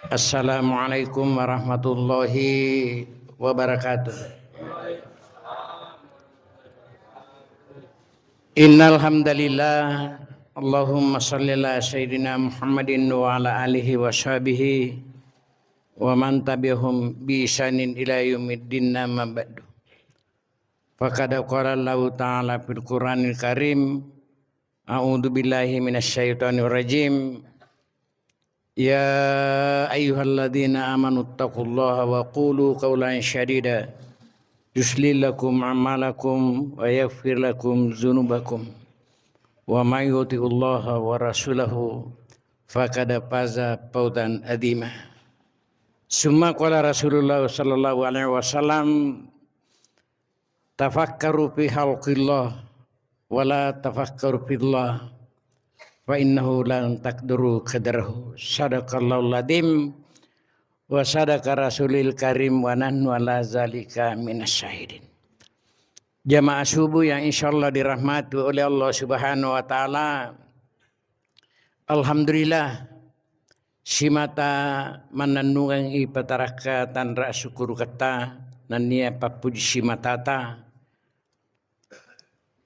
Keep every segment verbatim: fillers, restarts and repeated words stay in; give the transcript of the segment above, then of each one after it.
Assalamualaikum warahmatullahi wabarakatuh. Innal hamdalillah, Allahumma shalli ala sayyidina Muhammadin wa ala alihi wa sahbihi wa man tabi'ahum bi ihsanin ila yaumiddin, amma ba'du. Faqad qala Allahu ta'ala fil Qur'anil Karim, a'udzu billahi minasy syaithanir rajim. Ya ayyuhalladzina amanu taqullaha wa qulu qawlan sadida, yuslih lakum a'malakum wa yaghfir lakum dzunubakum, wa may yuti'illaha wa rasulahu faqad faza fawzan adzima. Summa qala Rasulullah sallallahu alaihi wasallam, tafakkaru fi khalqillah wa la tafakkaru fillah, fa innahu lan taqdiru qadrahu. Sadaqallahul adzim wa sadaqa rasulil karim wa nahnu ala zalika minas syahidin. Jamaah subuh yang insyaallah dirahmati oleh Allah Subhanahu wa taala, alhamdulillah, simata mannennungeng ipatarakka tanra asukkuruketta, nennia pappuji simatata,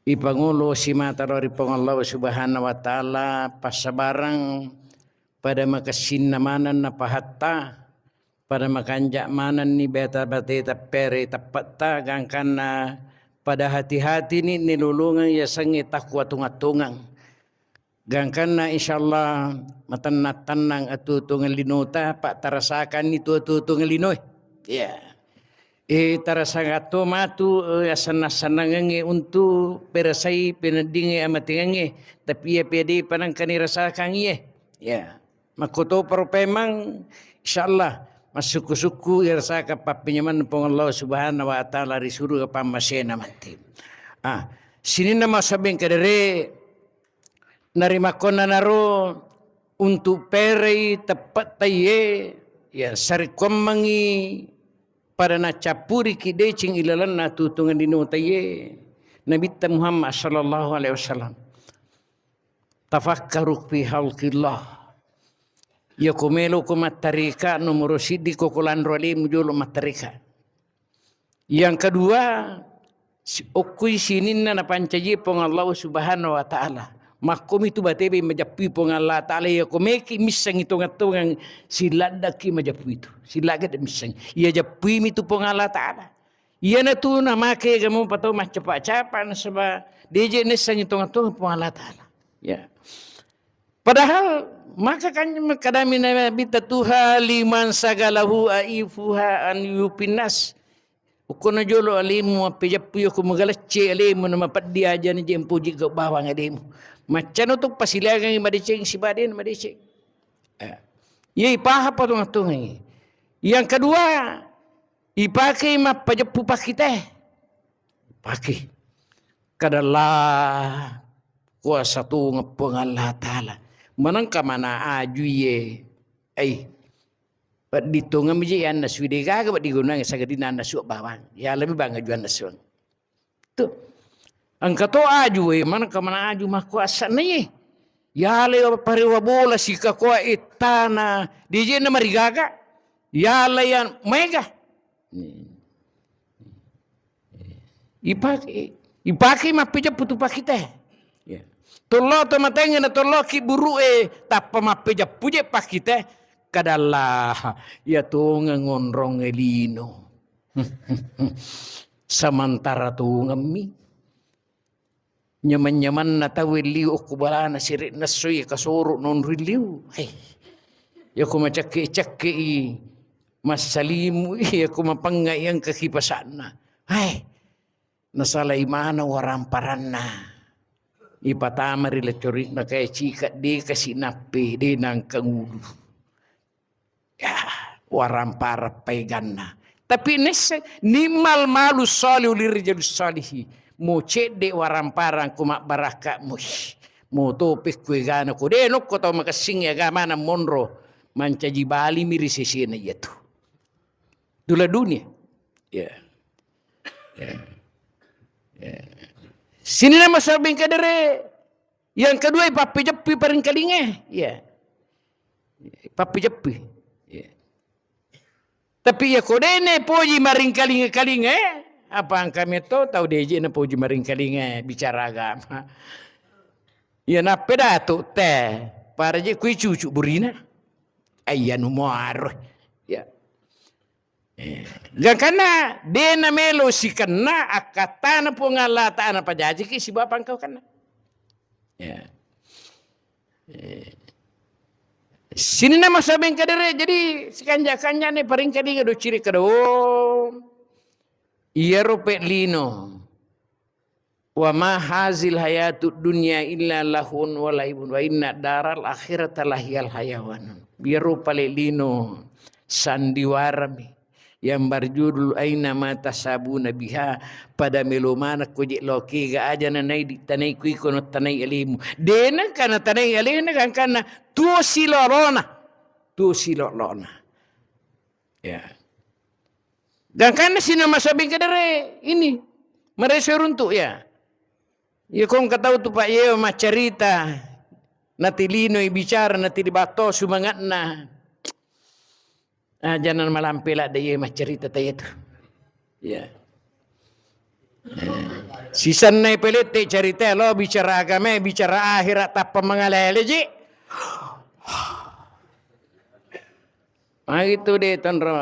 ipangolo simata lao ri Puang Allah Subhanahu wa Ta'ala, passabareng pada makessinna maneng napahatta, pada makanja manenni beta-, bateta pere teppetta, gangkanna pada hati-hatini nilolongeng yasengnge takwa tongeng-tongeng. Gangkanna insyaallah matennang-tennang atuo-tuongeng linota, pa tarasakanni tu atuo-tuongeng linoe. Ya. E, tarasakang to matu, e, assennang-sennangengnge untu perasai peneddingnge amatengengnge, tapi iya pede panengka nirasakangngi e. Ya. Makkotoparo pemang, insyaallah massukku-sukku irasakang pappenyamenna Puang Allah Subhanahu wa Ta'ala ri suruga pammasena matti. Ah, sininna masabbeng kadere narimakkonanaro untu perei teppettaiye, ya, sarekkuammengngi pada naccappuriki deceng ilalenna tutungeng linotaiye Nabitta Muhammad sallallahu alaihi wasallam. Tafakkaru fi khalqillah. Iyako meloko mattareka, nomoro siddi ko ko lanro alemu jolo mattareka. Yang kedua, si-, okkui sininna napancaji Puang Allah Subhanahu wa Ta'ala. Makkomi tu batebe majappui Puang Allah Ta'ala, iyako meki missengi tongeng-tongeng, siladdaki majappui tu. Silaga de misseng. Iya jappuimi tu Puang Allah Ta'ala. Iyanatu namake gamo patau maccapa-capa nasaba deje nessengi tongeng-tongeng Puang Allah Ta'ala. Ya. Padahal maka kan kadami Nabitta tuha liman sagalahu aifuha an yupinnas. Ukkona jolo alemu mappejappu yako magalecce alemu na mapeddi ajana je mpoji gau bawang alemu. Maccano tu pasilagangi madeceng sibadena madeceng. Eh. Iya ipaha patunga-tungai. Yang kedua, ipake mappajeppu pakkite. Pake. Kadalla kuasa tongeng Puang Allah Ta'ala. Manengka mana aju iye. Ai. Peddi tongeng miji annasu de gaga peddi gunang sagadina annasu bawang. Ya lebih bang aju annasu. Tu. Engka to aju e, manengka mana aju makkuasa na ye. Yale parewa bola sikakoa ettana. Dijena marigaga. Yala yang mega. Ipake, ipake mappejeppu tu pakkite. Ya. Tollo to matengnge na tolloki buru'e tappa mappejeppu je pakkite. Kadalla, iya tongeng onrong lino. Samantara tongemmi. Nyaman-nyamanna tau liu okko balana sere' nassoi kasoro nonri liu. Hai. Yako macakke-cakke i massalimu i, yako mapangnga i engka kipasakna. Hai. Nasalai maneng waramparanna. Ipatama ri leccorinna kae cika de kasi nappe de nangka ngulu. Ya, warampara paeganna. Tapi nesse ni'mal malu sholihu lirrijalus sholihi. Mo cedde waramparang ko mabbarakka mo. Mo tope ko egana ko de nokko tau makessing agamana monro mancaji balimi ri sesena iyatu. Dula dunia. Ya. Ya. Ya. Sini nama sabeng kadere. Yang kedua, pappejeppi paringkalinge. Ya. Pappejeppi. Iya. Tapi iya ko dene poji maringkalinga-kalinga, eh, apa engka metto tau deje na poji maringkalinga, eh, bicara agama. Iya nappe datu te, para je kui cucu burina. Ayya nu muaro. Ya. Eh, gangkanna dena melo sikenna akkattana Puang Allah Ta'ala pajajiki sibawa pangkaukanna. Ya. Eh, sininna masa bengkadere, jadi sikanja-kanjane paringkalinga do ciri kado. Iyaro pe lino. Wa ma hazil hayatud dunya illa lahun wa laibun wa inna daral akhirata lahiyal hayawan. Iyaro pale lino sandiwarami yang berjudul Aina ma tasabuna biha, pada melo maneng ko je lokega aja nanai di tanai kui kono tanai alimu. Dena kana tanai alena gangkana tuo silolona. Tuo silolona. Ya. Gangkanna sina masa bengkadere ini. Mereka runtuk ya. Ya kong katau tu Pak Yeo macarita. Nati lino bicara, nati dibato sumangatna. Ah, jangan malampe ladde ye maccarita ta yetu. Ya. Eh, sisenna pelette carita lo bicara agama, bicara akhirat tappa mangalele ji. Magi tu de tonro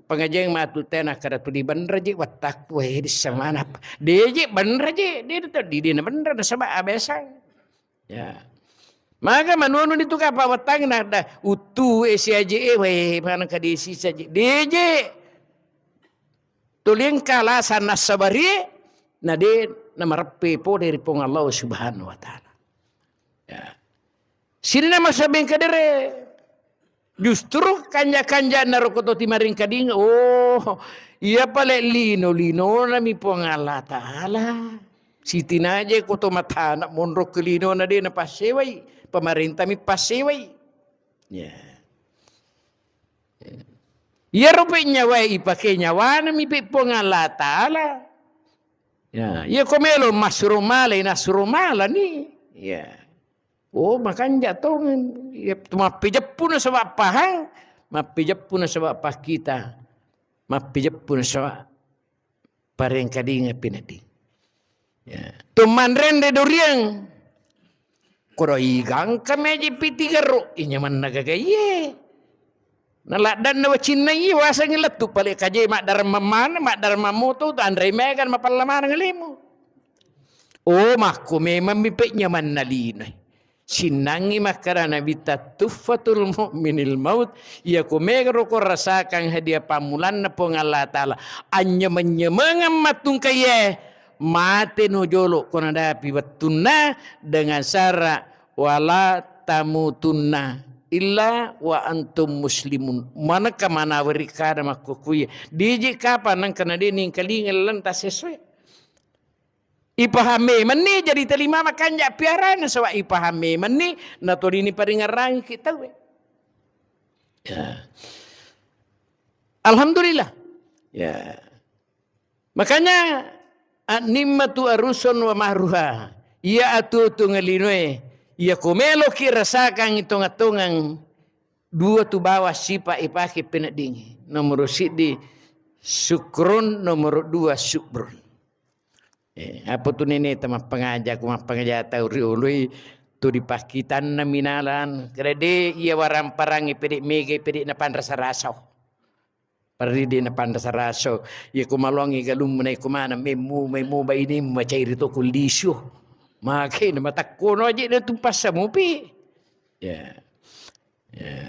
pengajian matu tena kada tu di benra ji wattakku, eh, di semana. De ji benra ji, de tu di dina benra nasaba abesang. Ya. Maka manuanu ditu kapa wettangna da uttu e si aje e we mana kadesi saje. Deje. Tuliengka alasan nassabari na de namareppe pole ri Puang Allah Subhanahu wa Ta'ala. Ya. Sininna masa bengkadere. Justru kanja-kanjana ro koto timaringkadinga, oh, iya pale lino-linona mi Puang Allah Ta'ala. Sitinaje koto matana monro ke linona de napassewai, pemerintah mi passewai. Ya. Iya rupe nyawai ipake nyawana mi pe Puang Allah Ta'ala. Ya, iya ko melo masuro mala, nasuro mala ni. Ya. Oh, makanja tongeng. Iya, tu mappejeppu nasaba pahang, mappejeppu nasaba pakkita, mappejeppu nasaba parengkadinga penedding. Ya. Tummanrende duriang. Koro igangka meji piti gero, inyamanna gagaye. Naladdanna wacinna iye wasengngi lettu pale kaje maddarang mammana, maddarang mammoto, anre megan mapalla maneng lemu. Oh, makko memang mi pe nyamanna lino. Sinnangngi makkada Nabitta, "Tuhfatul mu'minil maut." Iya ko mega roko rasakan hadiah pammulanna Puang Allah Ta'ala. Anyameng-nyamengeng mattungkaiye, mate no jolo ko nadapi wettunna dengan syarat wala tamutunna illa wa antum muslimun. Maneka manaweri kada makkukuye. Diji kapang nangka nade ningkalinga lanta sesuai. Ipaham memenni jadi telima makanja piarana saba ipaham memenni natolini paringerrangki tauwe. Ya. Alhamdulillah. Ya. Makanya, ni'matu arusun wa mahruha. Iya atutung linoe. Iya ko meloki rasakan tonga-tongang dua tu bawa sipa ipake peneddingi. Nomor siddi sukrun, nomor dua subrun. Eh, apa tu nene ta mappangaja, ku mappangaja tau ri oloi tu dipakkitanna minalan. Kede iya waramparang pede mega pede napanrasa-rasa. Parri de napanrasa-rasa. Iya ko malongi galummu naiko maneng memmu, memmu bainemu macairi to kullisio. Makai na matakkono aje na tumpassa mupi. Ya. Ya.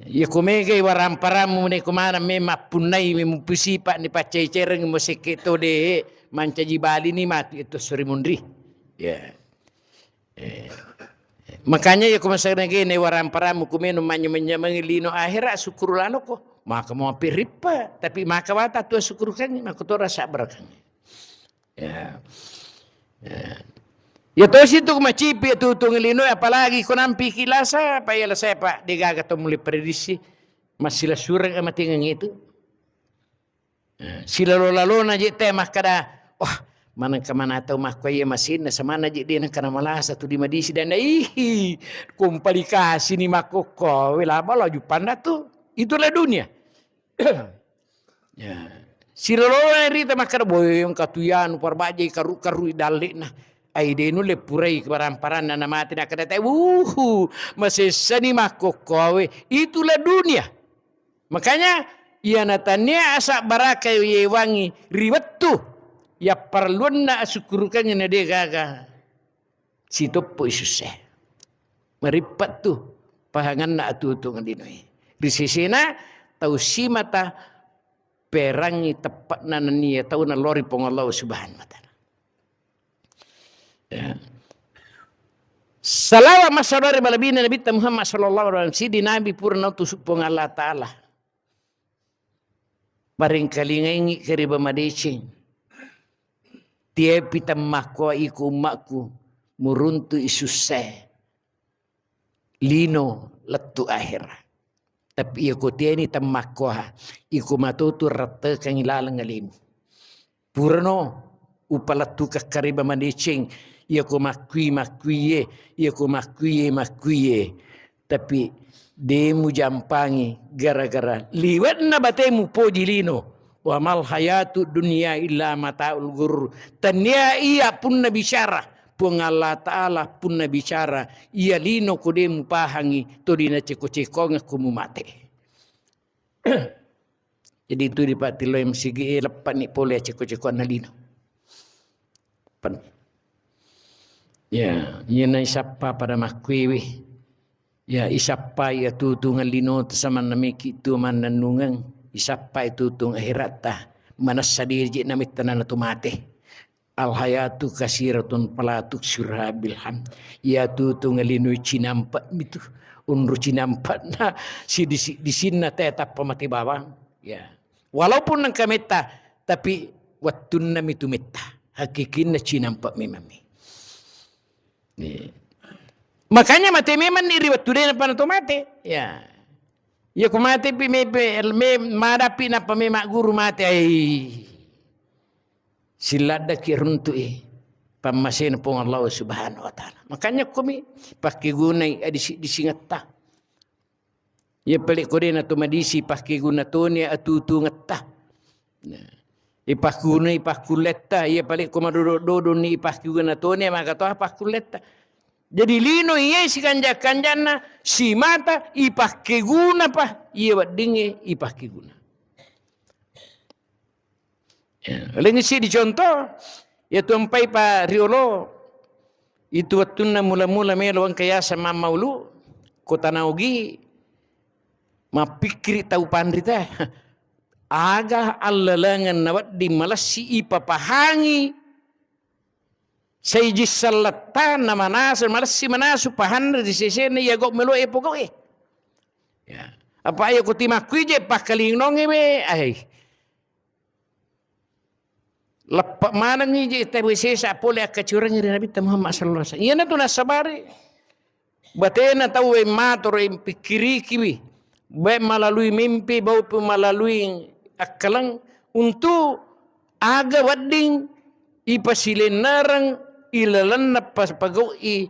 Iya ko megai waramparammu naiko maneng memang punnai memmu pusipa ni paccai-caireng mo sekke to de mancaji bali ni matu itu suri munri. Ya. Eh, makanya iya ko masagna gene waramparammu kumenu manyameng-nyameng lino akhirat, syukur lalo ko. Maka mau pirippa, tapi maka wata tu syukur kan, maka tora sabar kan. Ya. Ya. Ya tosi tu macipi tu tu lino, apalagi ko nampi kilasa, apa ya lasa, Pak, degaga to mulai prediksi. Masih lasureng amatingan itu. Eh, silalo-lalona je te makkada, "Wah, manengka mana tau makko iya masinna, samana je de nengka namalasa tu di madisi dan ihi, komplikasi ni makkokko, we laba laju panda tu." Itulah dunia. Ya. Silolona rita makkeda, "Boy, engka tu yanu parbajai karu-karu dalle'na. Ai de nulle purai barang-paranna na mate na kada te. Wuhu, masessani makkokkoe." Itulah dunia. Makanya, iyana tania asa baraka yewangi ri wettu yapparelluanna asukkurukengnge na de gaga. Sitoppo isusse. Marippattu pahanganna atutung linoe. Ri sesena tau simata perangi teppa'na nennia tau nalori Puang Allah Subhanahu wa Ta'ala. Ya. Salawat massalawat ri balabina Nabitta Muhammad sallallahu alaihi wasallam, sidi Nabi pura nautus Puang Allah Ta'ala. Parengkalingaingi kariba madeceng. Tiapi temmakkoa iko ummakku, muruntu isussae. Lino lettu ahera. Tapi iyako tiani temmakkoha, iko matotu rattekangi laleng alemu. Purano upalettukeng kariba madeceng, iyako makkui, makkuiye, iyako makkuiye, makkuiye. Tapi de mujampangi gara-gara liwe'na batemu poji lino. Wa mal hayatu dunya illa mataul ghurur. Tania iya punna bicara Puang Allah Ta'ala, punna bicara iya lino ko de mupahangi, todi naceko-cekongeng ko mumate. Jadi itu di Pak Tilo M C G E leppani pole ceko-cekoanna lino. Pen-, ya, iyana isappa pada makkuiwi. Ya, isappai atutung lino samanna meki tu mannennungeng, isappai tutung akhiratta. Manessa diri je namitta nana tu mate. Al hayatu kasiratun fala tuksiruha bil hamd. Iya tutung lino cinampa mitu. Unru cinampa na sidi, di sinna te tappa mate bawang. Ya. Walaupun nengka metta, tapi wattunna mitu metta. Hakikinna cinampa memang mi. Iya. Makanya mate memang ni ri wettu de nappa nato mate. Ya. Iya ko mate pi me, pe, me, madapi nappa me magguru mate. Ai. Silladdaki runtu'i pammasena Puang Allah Subhanahu wa Ta'ala. Makanya komi pakkegunai adisi-disingetta. Iya pale ko de nato madisi pakkeguna toni atutungetta. Nah, ipakkunai pakkulletta, iya pale ko madodo-dodonni ipakkeguna toni maka toha pakkulletta. Jadi lino iya sikanja-kanjanna simata ipakkeguna pa iya weddingnge ipakkeguna. Ya, laingngi siddi contoh, iya tu ampai pa riolo, itu wettunna mula-mula melo engka yaseng mammaulu, ko tana Ogi, mappikkiri tau panrita, aga allalengeng nawedding malessi ipapahangi, saiji selletta na manasu, malessi manasu pahanna ri sesena iya gau melo e pogau e. Ya. Apa iya ko timakkuije pakkalingnongnge we, ai. Leppa manengngi je tau sesa pole akkacurengngi ri Nabitta Muhammad sallallahu alaihi wasallam. Iyanatu nassabari batena tauwe matoro pikkirikiwi, baik melalui mimpi, baupun melalui akkaleng, untuk aga wedding ipasilennereng ilalenna pas-, pagau'i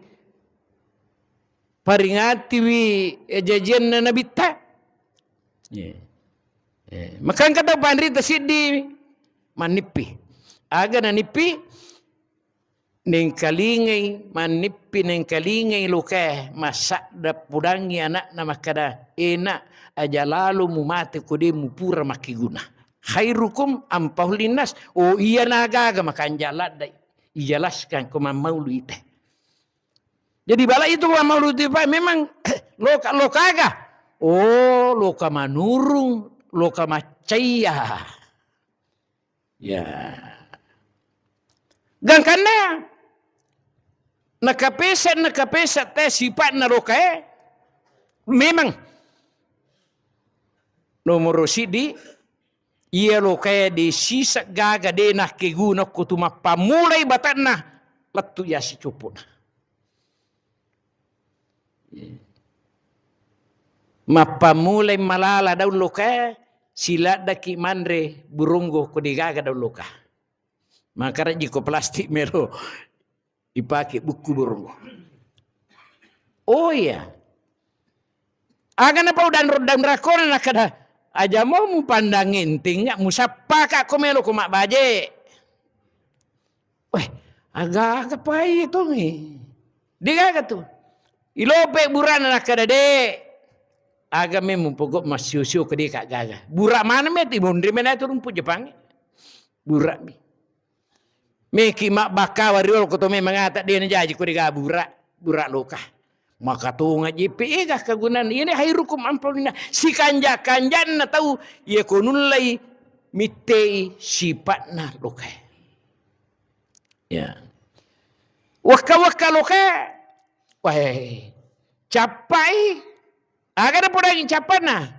paringatiwi, eh, jajianna Nabitta. Iya. Eh, maka engka tau panrita siddi mannippi. Aga nanippi? Nengkalingai, mannippi nengkalingai lokae, massadda pudangngi anakna makkada, "Enak, aja lalo mumate ko de mupura makkeguna. Khairukum anfa'uhu linnas." Oh, iya nagaga makanja ladda ijelaskan ko mammaulu ite. Jadi bala itu Wa Mauludi Pak memang loka, lokaga. Oh, loka manurung, loka maccaya. Ya. Gangkanna nakapesa, nakapesa te sifatna lokae. Memang nomoro sidi iya lokae de sisa gaga de nakkeguna ko tu mappammulai batanna lettu yasi copona. Mappammulai malala daun loka, siladdaki manre burunggo ko degaga daun loka. Makarejji ko plastik melo ipake bukku burunggo. Oh iya. Aga napau danro-, danrakona nakkeda, "Aja mo mupandang enteng, musappaka ko melo ko mabbaje." Weh, aga-aga pai tongi. Degaga tu. Ilope burana nakkeda, "De, aga me mupogo massio-sio ke deka gaga." Bura mana me ti monri mena tu rumpu Jepang. Bura mi. Meki mabbakka wariolo ko to memang ata de najaji ko dega bura, bura loka. Maka tonga jepe ega kagunana. Iyana hairukum ampalina. Sikanja-kanjanna tau iya ko nullai mittei sipatna lokae. Ya. Wakka-wakka lokae. Wae. Cappai. Aga napodangi cappanna?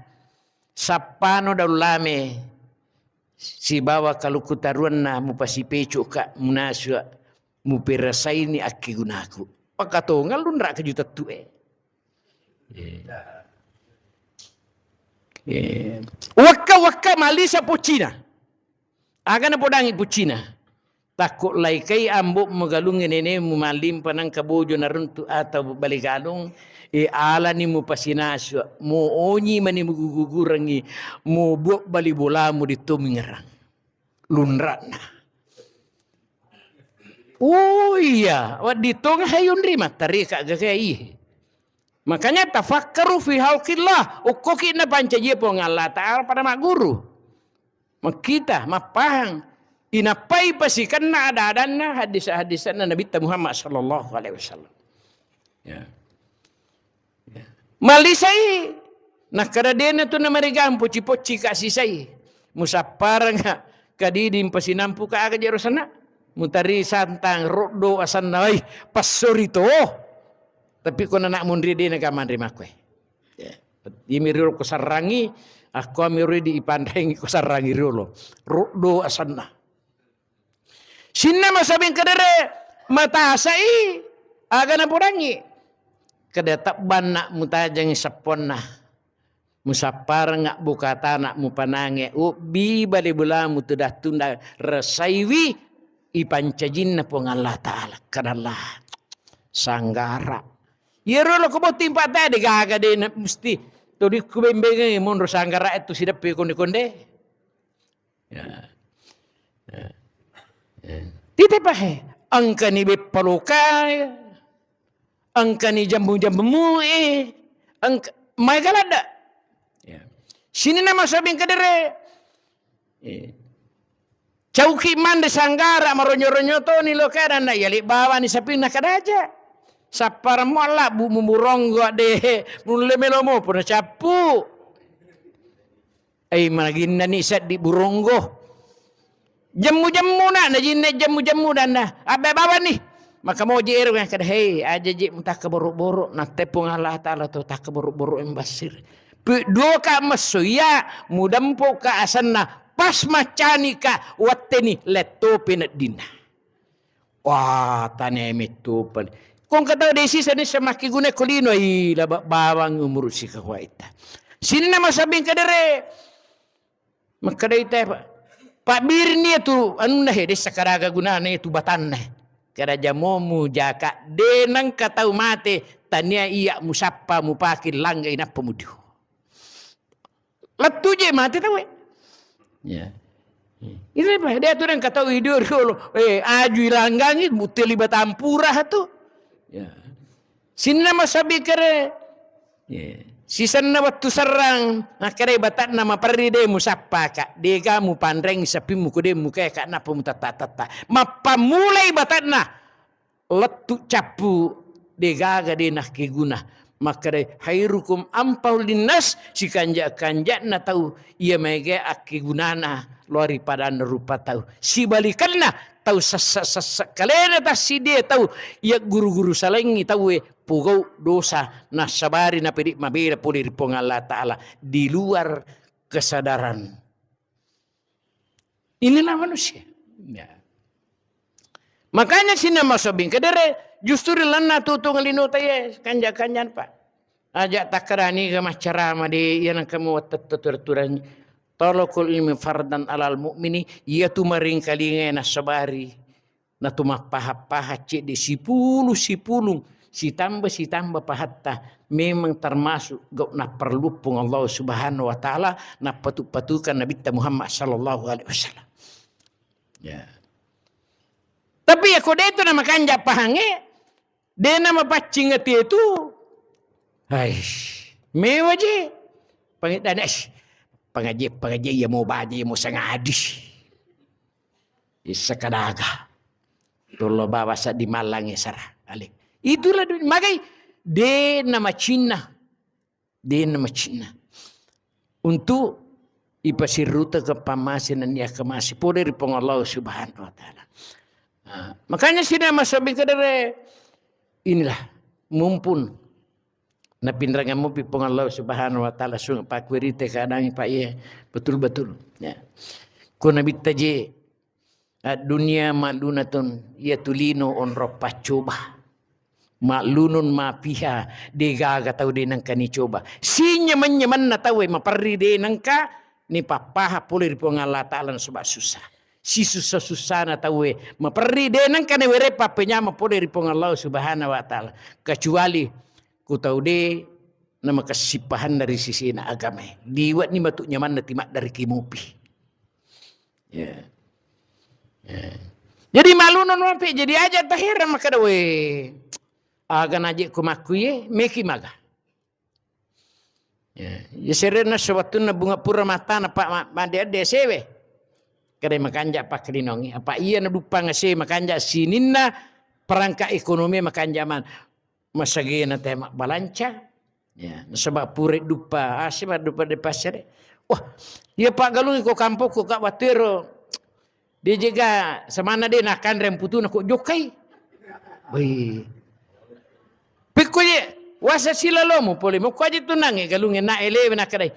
Sappano daun lame sibawa kaluku taruanna mupasipecuka munasua muperasaini akkigunaku. Maka tonga lunra keju tettue. Wakka-wakka malisa pocina. Aga napodangi puccina? Takko laikai ambo'mu galungnge nenemu mallimpa nangka bojo naruntu atau bali galung, e alani mupasinasu, mo onyi mani mugugurangi, mo buat bali bolamu dittomingerang. Lunra'na. Oh iya, wedding tong hayunri mattarika gagai. Makanya tafakkaru fi halqillah, okkoki napancaji Puang Allah Ta'ala pada magguru. Makkita, mappahang. Inappai pasikenna ada-adanna hadis-hadisanna Nabitta Muhammad sallallahu alaihi wasallam. Ya. Ya. Malisai, nakkada dena tu namarigang pocci-pocci ka sisai. Musapparanga kadiding pasinampu ka aga jero sana. Mutari santang roddo asanna wai passori to. Tapi ko nana munri dena gaman rimakwe. Ya. Imi riolo ko sarrangi, akko ami ridi ipanrengi ko sarrangi riolo. Roddo asanna. Sinna masabing kedere matasai aga napodangi. Kada tebbanna mutajangi sepponna. Musapparengnga bukatana mupanange ubbi bali bulamu tu dattunda resaiwi ipancajinna Puang Allah Ta'ala. Kadallah sanggara. Iyaro lo ko botting pata de gaga de na musti todikku bembengi monro sanggara itu sideppe konde-konde. Ya. Ya. Ya. Tite pahe, engkani beppa loka, engkani jambu-jambu mu, eh, engka-, mai galadda. Ya. Sini nama sabing kedere. Eh. Cauki mande sanggara maronyo-ronyo toni lo kada na yali bawani sapinna kadaja. Sapparammu Allah bu mumuronggo de mulle melomo pura cappu. Ai, managinnani seddi buronggo. Jemmu-jemmuna, najinne jemmu-jemmu danna. Abbe bawanni. Maka moji ero kada, "Hei, aja je mutakka boro-boro, natte Puang Allah Ta'ala to takka boro-boro embasir." Pu-, dua ka messo iya, mudampo ka asanna, pas maccani ka watteni letto peneddinna. Wah, tane metto pale. Kong kata desi sani semakkiguna ko lino, ai, laba bawang umur sikawaita. Sinna masabing kedere. Makkadai te, Pak. Pak Birni itu anunna he, desa karaga gunana itu batanna. Kada jamomu jaka, denang katau mate, tania iya musappa mupaki langga inappa mudiu. Lettu je mate tauwe. Ya. Ini apa? Dia tu yang kata video riolo. Eh, aju ilanggangi, buteli batampura tu. Ya. Sinna masabi kere. Ya. Sisenna wettu serrang, nakkere batanna maperri de musappaka. Dega mupanreng sapimmu ko de mukae ka napa mutatta-tatta. Mappamulai batanna. Lettu cappu, degaga de nakkeguna. Makkeda, "Khairukum anfa'u linnas," sikanja-kanja'na tau iya maega akkegunana lao ri padanna rupa tau. Sibalikanna, tau sessa-sessa kalena tassidie tau iya guru-guru salengngi tauwe pogau dosa, nassabari napedi mabela pole ri Puang Allah Ta'ala di luar kesadaran. Inilah manusia. Ya. Makanya sinna masobing kedere justru rilanna tutung lino taye kanja-kanjan, Pak. Aja takkarani ga maccarama de, iya nangka muwattetto turaturan talakul ilmi fardan alal mu'mini, iya tu maringkalinga nassabari. Natu mappaha-paha cedde sipulung-sipulung sitamba-sitamba pahatta memang termasuk gau napparellu Puang Allah Subhanahu wa Ta'ala, nappatu-patukan Nabitta Muhammad sallallahu alaihi wasallam. Ya. Tapi ya ko de tu na makanja pahangnge, de na mapaccing ati tu. Hai, mewa je. Pangeddana, "Ish, pangaji, pangaji, iya mo baje, iya mo sangadi." Issa kadaga. Tollo bawa sa di malang sara. Ale. Itulah dunia. Magai de na macinna. De na macinna. Untuk ipasirruta ke pamase nennia kemase pole ri Puang Allah Subhanahu wa Ta'ala. Nah, makanya sini masabi kedere, inilah mumpun napinrangan mupi Puang Allah Subhanahu wa Ta'ala sunga pakuerite keadaan Pak, iya, betul-betul. Ya. Ko Nabitta je, "Ad-dunya mal'unatun," iya tu lino onrong paccoba. "Mal'unun ma fiha," de gaga tau de nengka nicoba. Sinyameng-nyamenna tau e maperri de nengka nipappaha pole ri Puang Allah Ta'ala nasaba susah. Sisussa-sussana tau e maperri de nengka niwere pappenyameng pole ri Puang Allah Subhanahu wa Ta'ala. Kecuali ku tau de na makessing pahanna ri sisina agamae. Liwe'ni matu nyamanna timaddariki mupi. Ya. Ya. Jadi malunun mapi, jadi aja taheran makkeda, "We, aga naje ko makkuye, meki maga." Ya. Ya serena sewaktunna bunga pura matana, Pak, ma-, made-ade sewe. Kada makanja pakkelinongi. Apa iya naduppang ase makanja sininna perangkat ekonomi makanja man. Masagena te mabbalanca. Ya, nasaba pura duppa, ase maduppa de passere. Wah, iya paggalungi ko kampokku, Kak, wattuero. De jega samanna de nakanre amputuna ko jokkai. Wih. Pikku je, wasa silalomu pole, mokko aje tunange galunge na elewe nakadai.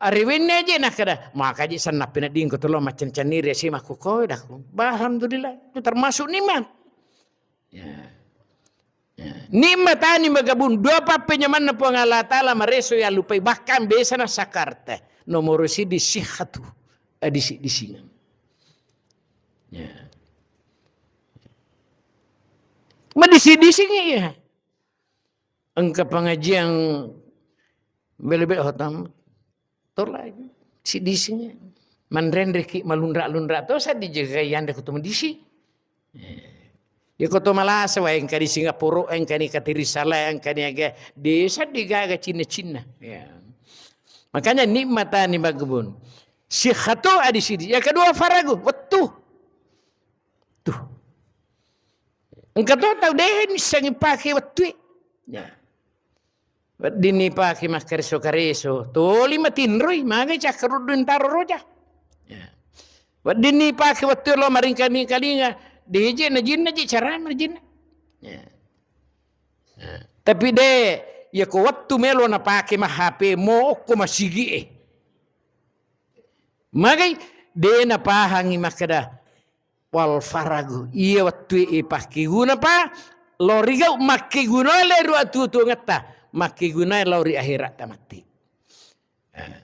Arewenni aje nakada, maka je sanna penedding ko tolo macen-cenni resi makkukoe dah. Bah, alhamdulillah, itu termasuk nikmat. Ya. Ya. Nikmatani magabung, dua pappenyamanna Puang Allah Ta'ala mareso yallupai, bahkan besana sakarta. Nomoro sidi sihatu, adisi-disingeng. Ya. Madisi-dising iya. Engka pengajian bele-bele hotam. Tola, sidisingnya. Manrenreki malunra-lunra to, saddi jaga yanda kutu madisi. Eh. Ya koto malasa wae, engka di Singapura, engka ni katiri sala, engka ni aga desa digaga cinna-cinna. Ya. Makanya nikmatani magabung. Sihato adi sidi. Yang kedua faragu, wettu. Tuh. Engka to tau de nissengi pake wettue. Ya. Weddinni pake makkareso-kareso, toli matinroi, magai cakkaruddu taro roja. Ya. Weddinni pake wettu lo maringkalinga-kalinga, deje na jinna je carana jinna. Ya. Ya. Tapi de, ya ko wettu melo na pake ma H P mo okko masigi e. Magai de na pahangi makkeda, wal faragu. Iya wettue pakkeguna pa lao ri gau, makkeguna lao ri atuo-tuongetta, makkeguna lao ri akhirat tamatti. Eh.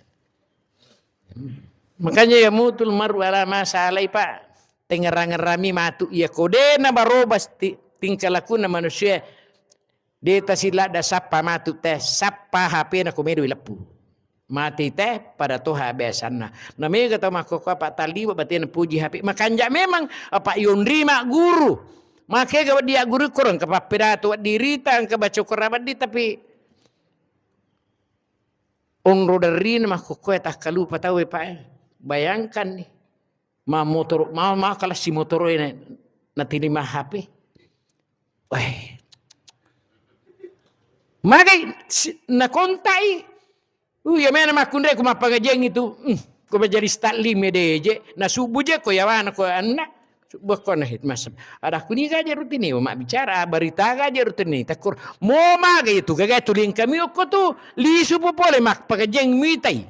Makanya ya mutul maru ala masalai, Pak. Tengerang-ngerami matu iya ko de na baroba sti-, tingkah lakuna manusia. De tasiladda sappa matu te, sappa H P na ko medo ileppu. Mate te pada toha biasanna. Na mega tau makkokkoe apa talliwe batena puji H P. Makanja memang apa yonri magguru. Makega wedding agguru korong ke pappedato wedding rita engka baca Quran wedding, tapi onro derrina makkokkoe takkalupa tau e, Pak, e. Bayangkan nih. Ma motoro, ma, ma kalasi motoro e na, natini ma H P. Weh. Magai si-, nakontai. Uh, iya mena makkunre ku mappangajiang itu. Hmm, ku majelis taklim e deje. Na subuh je ko yawana ko anna. Subuh ko na hit masem. Ada kuni gaje rutini mabbicara, berita gaje rutini. Takur mo magai itu gagai tuling kami okko tu. Lisu popole mak pangajiang mitai.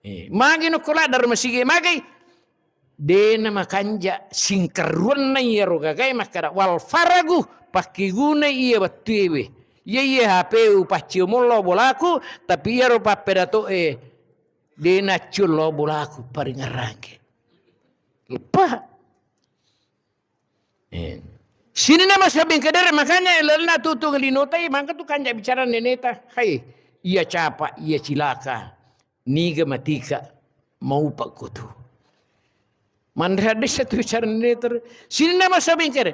Eh, magi nokko ladde ro masigi e, magai? De na makanja singkarruanna iyaro gagae makkada, wal faragu, pakkegunai iya wettuewe. Iya, iya H P upaccio mollo bolaku, tapi iyaro pappedato e de naccio lo bolaku paringerrangke. Leppa. Eh. Sininna masabbing kedere, makanya lalenna tutung linotai, maka tu kanja bicara neneta. Hai, iya capa, iya cilaka, niga matika, maupa kutu. Manre hadis satu bicara neneta. Sininna masabbing kedere.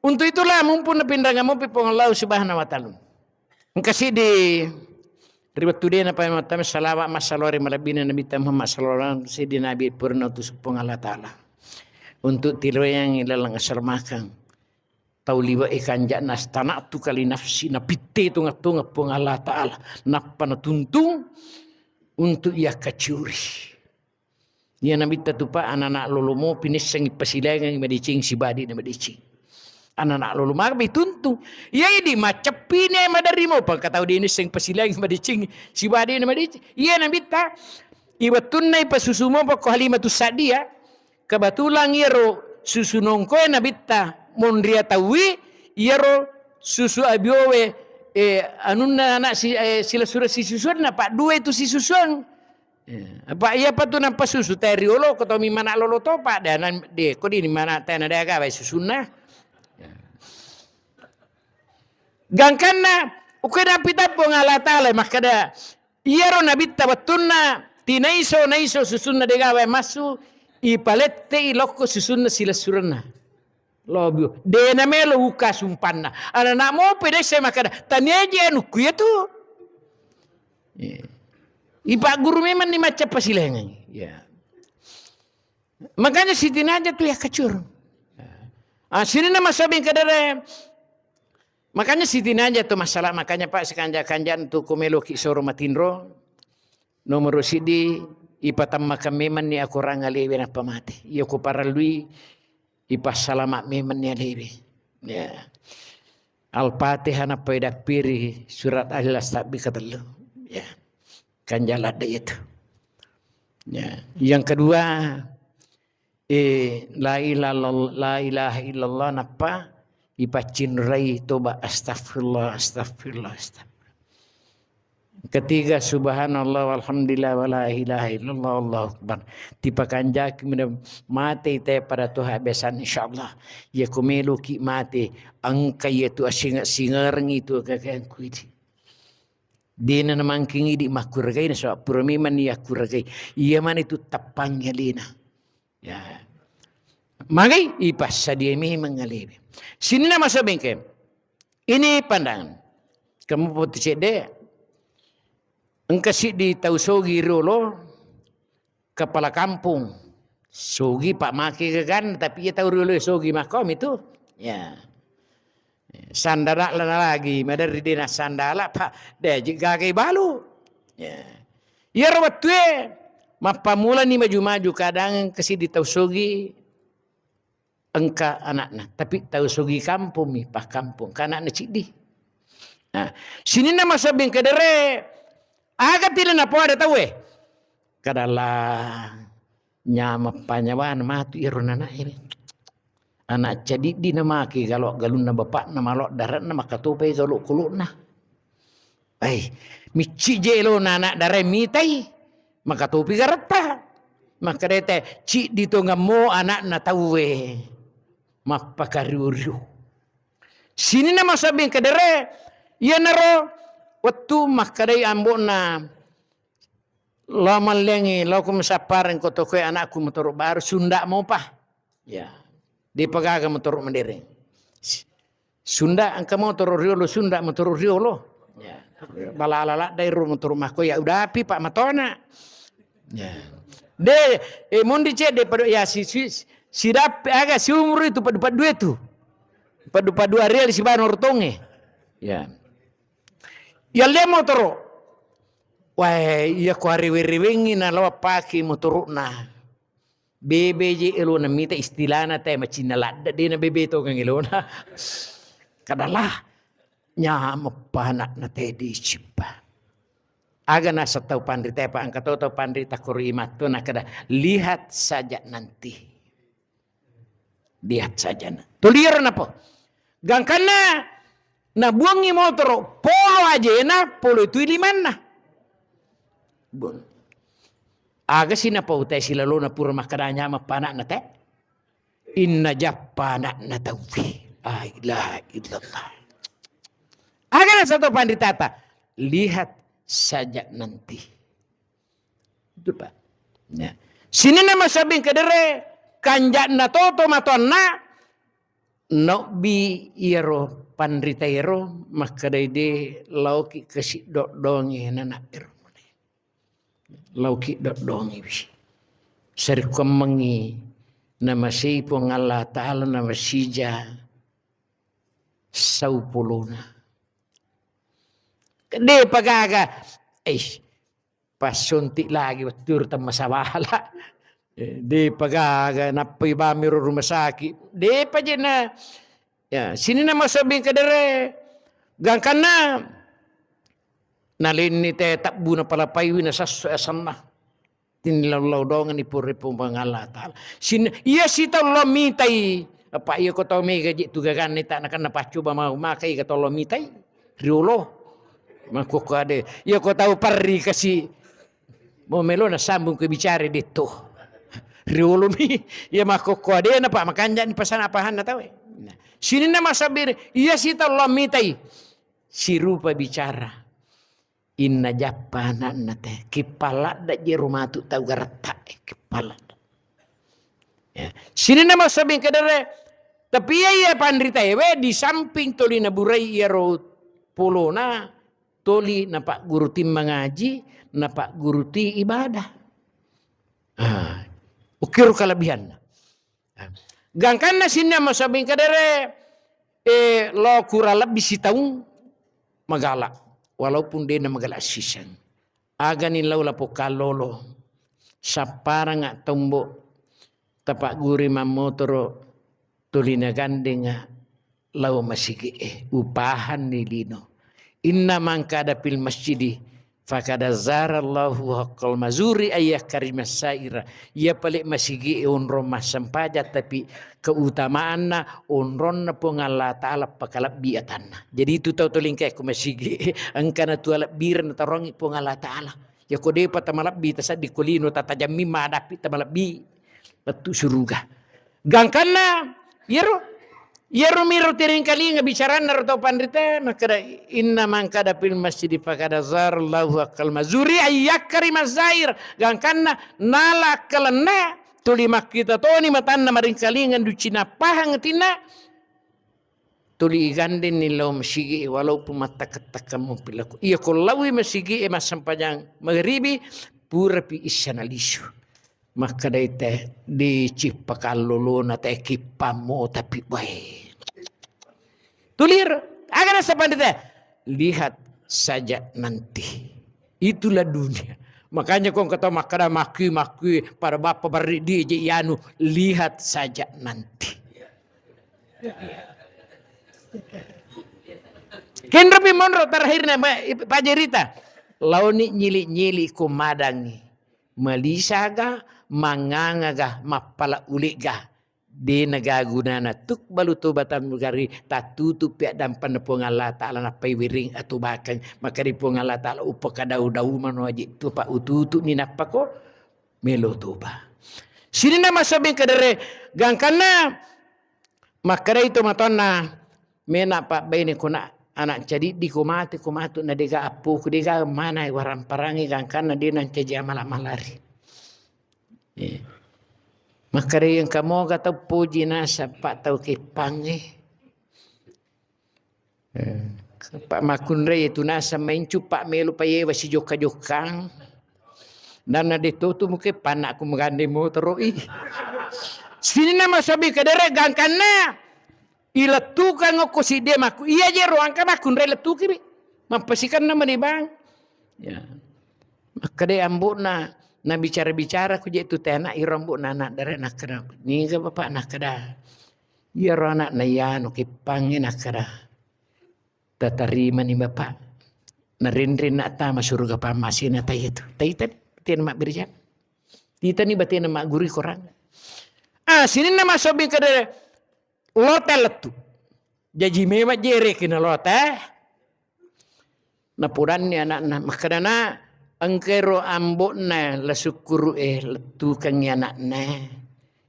Untuk itulah mumpung napinranga mupi Puang Allah Subhanahu wa Ta'ala. Engka siddi ri wettu de' napamattama salawat massalawa ri malebbina Nabitta Muhammad sallallahu alaihi wasallam, siddi Nabi purana utus Puang Allah Ta'ala untuk tiroyang ilalang asalamakeng tau liwe' e kanja'na, astana'tu kali nafsi, napitte tonga-tonga Puang Allah Ta'ala, nappa natuntung untuk iya kacuri. Iya Nabitta tu, Pak, anana' lolo mopi nissengngi pasilaingengngi madeceng sibadina madeceng. Anana' lolo maga ituntung. Iya idi' macceppini maderri mopa, engka tau de' nisseng pasilaingengngi madeceng sibadina madeceng. Iya Nabitta, i wettunna ipasusu mopa ko Halimatus Sa'diyah, kebetulan iyaro susu nongkoe Nabitta monria tauwi, iyaro susu abiowe, eh, anunna ana' si-, eh, silessureng sisusuanna, Pak, dua itu sisusuang. Eh, apa iya pa tu nappasusu, tae riolo ko tommi mana' lolo topa, de' nan-, de' ko dini mana' tae na de' agawa susunna. Gangkanna, uke nappita Puang Allah Ta'ala makkada, iyaro Nabitta wettunna tinaiso-naiso susunna de' gawa massu, ipalette'i lokko susunna silessurenna. Lobi. De' namelo uka sumpanna. Anana' mope desse makkada, tania je anukku iya tu. Iya. Ipagguru memang ni macca pasilaingengngi. Ya. Makanya sitinaja tu ya kacur. Ah, sininna masabbing kedere. Makanya sitinaja tu masalah, makanya Pak, sekanja-kanja tu ko meloki soro matinro. Nomoro siddi, ipatammakeng memang ni akorang alewe nappa mate. Iya ko parellui ipassalama' memang ni alewe. Ya. Al-Fatihah nappa idappiri surat Al-Ikhlas tabbi katellu. Ya. Kanja ladde itu. Ya. Yang kedua, eh, la ilaha illallah, la ilaha illallah nappa ipaccinrai toba, astagfirullah, astagfirullah, astagfirullah. Ketiga, subhanallah walhamdulillah wala ilaha illallah, Allahu akbar. Tipakanjaki mena mate te pada toha besan, insyaallah. Ya ko meloki mate, engka iya tu asinga-singarengngi tu kakaengku idi. Dena namangking idi makkuragai, nasaba pura memang ni yakkuragai. Iya mani tu tappangngi alena. Ya. Magai ipassadia memang alewe. Sininna masabbing ke. Ini pandangan. Kamu putih cedde. Engka siddi tau sogi riolo, kepala kampung. Sogi pa make gagan, tapi iya tau riolo sogi makkomi tu. Ya. Sandala lana lagi, maderri dena sandala, pa, de, ji gagai balu. Ya. Iyaro wettue, mappamulani maju-maju, kadang kesiddi tau sogi, engka anakna, tapi tau sogi kampung mi, pakkampung, engka anakna ciddi. Nah, sininna masabbing kedere, aga tila napoada tauwe? Kadala nyameng panyawana matu iro nana ini. Anak cadiddi namake galo galunna bapakna, malo daratna, makatopai galo kulukna. Ai, micci je elona anak darae mitai, makatopi garetta. Makkedai te, ciddi tongammo anakna tauwe. Mappakariu-riu. Sininna masabbing kedere, iyanaro wettu makkedai ambo'na, lao mallengi, lao ku masappareng ko tokoe anakku motoro baru, sunda mopa. Ya. Depa gaga motoro madereng. Sunda engka motoro riolo, sunda motoro riolo. Ya. Balala ladda iro motoro makko, ya udapi Pak matona. Ya. De, eh, mondi cedde padu, ya si, si, sidappe aga siumuru itu padu-padu itu. Padu-padu Ariel si bano rotonge. Ya. Ya le motoro. Wah, iya ko arewe-rewengi na lawa pake motorona. Bebe je elona mita istilana te macinna ladde, dena bebe tongeng elona. Kadalah nyameng panakna te dicippa. Aga nasa tau panrita, pa engka to tau panrita koro imatto nakada, lihat saja nanti. Lihat saja na. Toliro napo. Gangkanna nabuangi motoro, polo ajena, polo itu limanna. Aga si napau te silalona pura makkada nyameng panakna te. Inna jappa anakna tauwe. La ilaha illallah. Aga naseng to panritata, lihat saja nanti. Itu, Pak. Ya. Sininna masabbing kedere, kanja'na toto matoanna, nobbi iyaro panrita ero, makkedai de laoki kasi doddongi nana ero. Laoki doddongi wi. Sarekkuammengngi namasei Puang Allah Ta'ala namasija sau polona. Depa gaga, eh, passonti lagi wettu ro temmasabala. Eh, depa gaga nappai bammi ro rumah sakit. Depa je na, ya, sininna masabbing kedere. Gangkanna nalenni te tabbu napalapaiwi nasasso asanna. Tinillau-lau dongeng ni pura Puang Allah Ta'ala. Sin-, iya sitau lao mitai. Apa iya ko tau mega je tu gaganna ta nakan napaccoba mau makai ga tau lao mitai. Riolo. Makkokko ade. Iya ko tau parri kasi. Mau melo na sambung ke bicara detto. Riolo mi. Iya makkokko ade na pa makanja ni pasana pahanna tau. Nah, sininna masabbing iya sitau lao mitai. Sirupa bicara. Inna jappa ana'na te, kippaladda jero matu tau garatta, eh, kippaladda. Ya. Sininna masabbing kedere, tapi iya, iya panrita ewe di samping toli naburai iyaro polona, toli napagguruti mangaji, napagguruti ibadah. Ah, ukiro kelebihanna. Gangkanna sininna masabbing kedere, eh, lo kurang lebih sitaung magala, walaupun de na magala siseng. Agani lau lapokallolo, sapparanga tombo, tapagguri mammotoro, tuli nagandenga lao masigi'e, upahanni lino. Inna man kada fil masjidi fakada zarallahu haqqal mazuri ayyakarimas saira. Iya pale masigi'e onrong massempajang, tapi keutamaanna onronna Puang Allah Ta'ala pakalebbi atanna. Jadi itu tau tolingkae ko masigi'e engkana tu alebbireng natarongi Puang Allah Ta'ala. Ya ko depa tamalebbi tasaddi ko lino tatajammi madapi tamalebbi. Lettu suruga. Gangkanna, iyaro, iyaro miro teringkalinga bicaranna ro tau panrita, makkeda, "Inna man kada fil masjidi fakada zarallahu akal mazuri ayyakari mazair." Gangkanna, nala akkalenna, tuli makkita toni matanna maringkalinga duci napahang atinna, tuli igandenni lao masigi, walaupun mattakka-takka mupi lako. Iya ko laui masigi e massempajang magaribi, purapi issana lisu. Makkedai te, dicippa kallolona te kippammo tapi wae. Tulir, aga nasapande te? Lihat saja nanti. Itulah dunia. Makanya kong kata makkeda makkui, makkui, pada bapa barri di je ianu, lihat saja nanti. Kenropi monro terakhirnya, Pak, pajerita. Laoni nyili-nyili ko madangi. Malisaga, mangangaga, mappala uliga. De naga gunana tukbalu tobatan gari tattutu pi addampanna Puang Allah Ta'ala nappai wiring atubakeng. Maka di Puang Allah Ta'ala upakadau-dau mano aji tu pa ututu ni nappa ko melo toba. Sininna masabbing kedere gangkanna makkedai to matonna mena pabbaine kona anak cadiddi ko mate ko matu na dega appoku dega mana waramparangi gangkanna de nancaji amala-malari. Eh. Makkedai engka moga tau poji naseng pa tau keppangnge. Eh, pa makkunrai tu naseng maincu pa melo payewa sijokka-jokkang. Dan na de totu muke panakku magande motoro i. Sininna masabbing kedere gangkanna ilettukang okko sidde makku. Iya je ro angka makkunrai lettuki bi. Mappasikanna mani bang. Ya. Makkeda ambo'na, nabicara-bicara ku je tu tena iro ambo'na anak dere nakkeda, "Niga bapak?" Nakkeda, "Iyaro anakna iyanu keppangnge," nakkeda, "Tatarimani bapak. Narenreng na tama suruga pammasena tai itu." Taitani batena mabbirja. Titani batena magguru Korang. Ah, sininna masobbing kedere, lota lettu. Jaji memang jereki na lota. Napodanni anakna, makkedana, "Engkairo ambo'na la sukkuru e lettukengngi anakna.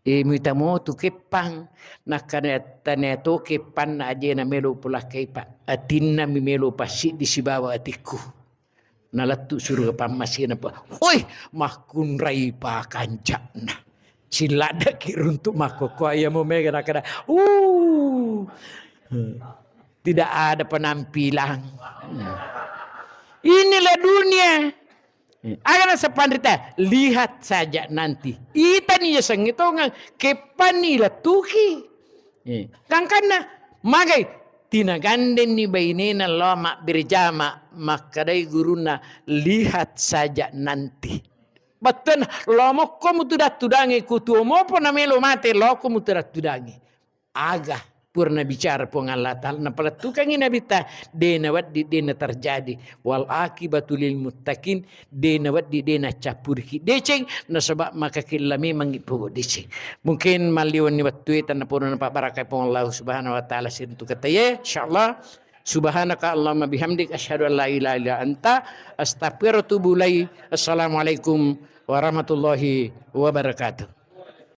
E, muita motu keppang, nakkana tania to keppanna ajena melo pulakkai, Pak. Atinna mi melo passiddi sibawa atikku. Nalettu suruga pammasina, Pak. Woi, makkunrai pakancakna. Cilladdaki runtu makkokkoe, iya mo mega nakada. Uh. Tidak ada penampilan. Inilah dunia. Aga naseng panrita, lihat saja nanti. Itani yasengnge tongeng, keppanni lettuki. Eh, gangkanna, magai, tinagandenni bainena lao mabbere jama, makkedai gurunna, lihat saja nanti. Bettuanna, lao mokko mutu dattudangi, kutuo mopo namelo mate, lao ko mutu dattudangi. Aga pura nabicara Puang Allah Ta'ala, napalettukangi Nabitta, de nawedding, de naterjadi. Wal akibatu lil muttaqin, de nawedding, de naccappuriki deceng, nasaba makakella memangngi pogau deceng. Mungkin malliwenni wettue, tennapodo napabarakai Puang Allah Subhanahu wa Ta'ala sirintu kataye, insyaallah. Subhanaka Allahumma bihamdik, asyhadu an la ilaha illa anta, astaghfiruka wa atubu ilaik. Assalamualaikum warahmatullahi wabarakatuh.